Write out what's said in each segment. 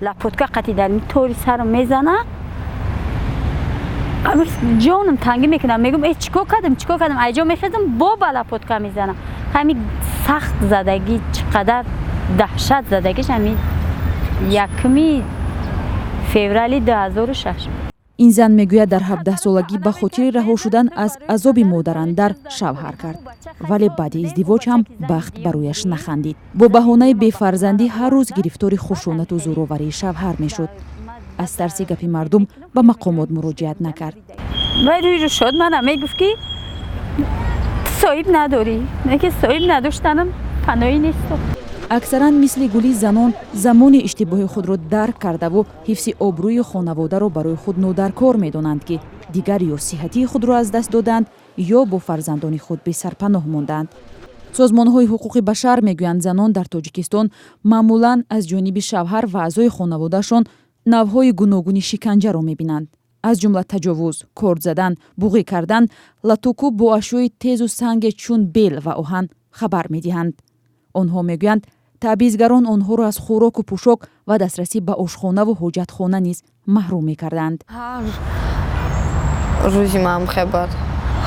Лопатка қати дар тори сарам мезана, ҷонам тангӣ мекунам, мегӯм: «Э, чӣ кор кардам, чӣ кор кардам?» Айҷо мехезам, бо ба лопатка мезанам. Ҳами сахт задагӣ, чӣ қадар даҳшат задагиш, ҳами 1 феврали 2006. Ин зан мегӯяд, дар 17-солагӣ ба хотири раҳо шудан аз азоби модарандар шавҳар кард, вале баъди издивоҷ ҳам бахт ба рӯяш нахандид. Бо баҳонаи бефарзандӣ ҳар рӯз гирифтори хушунату зӯроварии шавҳар мешуд. Аз тарси гапи мардум ба мақомот муроҷиат накард. Вай рӯи рӯшод мана мегуфт, ки соҳиб надорӣ, ки соҳиб надоштанам паноҳӣ несту. Аксаран мисли Гули занон замони иштибоҳи худро дарк кардаву ҳифзи обрӯи хонаводаро барои худ нодаркор медонанд, ки дигар ё сиҳатии худро аз даст доданд, ё бо фарзандони худ бесарпаноҳ мондаанд. Созмонҳои ҳуқуқи башар мегӯянд, занон дар Тоҷикистон маъмулан аз ҷониби шавҳар ва аъзои хонаводаашон навъҳои гуногуни шиканҷаро мебинанд, аз ҷумла таҷовуз, корд задан, буғӣ кардан, латукӯб бо ашёи тезу санге чун бел ва оҳан хабар медиҳанд. Онҳо мегӯянд, таъбизгарон онҳоро аз хӯроку пӯшок ва дастрасӣ ба ошхонаву ҳоҷатхона низ маҳрум мекарданд. Ҳар рӯзи ман хебад,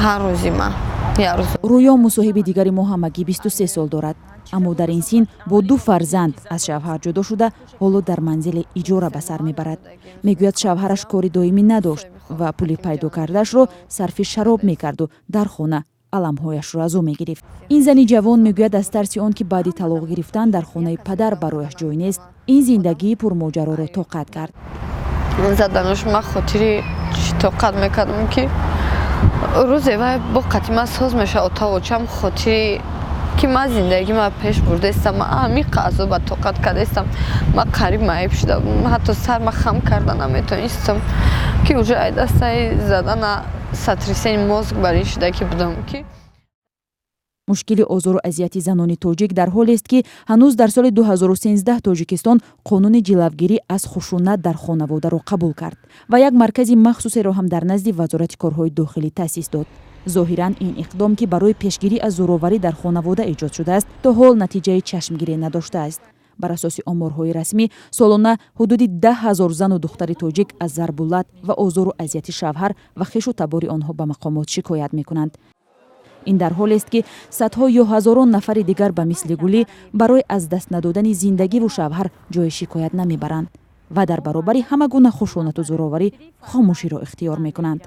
ҳар рӯзи ман як рӯз. Рӯё, мусоҳиби дигари мо, ҳамагӣ 23 сол дорад, аммо дар ин син бо ду фарзанд аз шавҳар ҷудо шуда, ҳоло дар манзили иҷора ба сар мебарад. Мегӯяд, шавҳараш кори доимӣ надошт ва пули пайдо кардаашро сарфи шароб мекарду дар хона аламҳояшро аз ӯ мегирифт. Ин зани ҷавон мегӯяд, аз тарси он ки баъди талоқ гирифтан дар хонаи падар барояш ҷой нест, ин зиндагии пурмоҷароро тоқат кард. Заданош ман хотири чӣ тоқат мекардам, ки рӯзе вай бо қати ман соз мешавад, отавочам хотири ки ман зиндагӣ ма пеш бурдаистам. Ман ҳамиқа азоба тоқат кардаистам. Ман қариб маиб шуда будам, ҳатто сар ма хам карда наметонистам, ки уже ай дастаи задана сотрясение мозг бар ин шуда ки будам ки. Мушкили озору азияти занони тоҷик дар ҳолест, ки ҳанӯз дар соли 2013 Тоҷикистон қонуни ҷилавгирӣ аз хушунат дар хонаводаро қабул кард ва як маркази махсусеро ҳам дар назди Вазорати корҳои дохилӣ таъсис дод. Зоҳиран, ин иқдом, ки барои пешгирӣ аз зӯроварӣ дар хонавода эҷод шудааст, то ҳол натиҷаи чашмгире надоштааст. Бар асоси оморҳои расмӣ, солона ҳудуди 10 000 зану духтари тоҷик аз зарбулат ва озору азияти шавҳар ва хешу табори онҳо ба мақомот шикоят мекунанд. Ин дар ҳолест, ки садҳо ё ҳазорон нафари дигар ба мисли Гулӣ барои аз даст надодани зиндагиву шавҳар ҷои шикоят намебаранд ва дар баробари ҳама гуна хушунату зӯроварӣ хомӯширо ихтиёр мекунанд.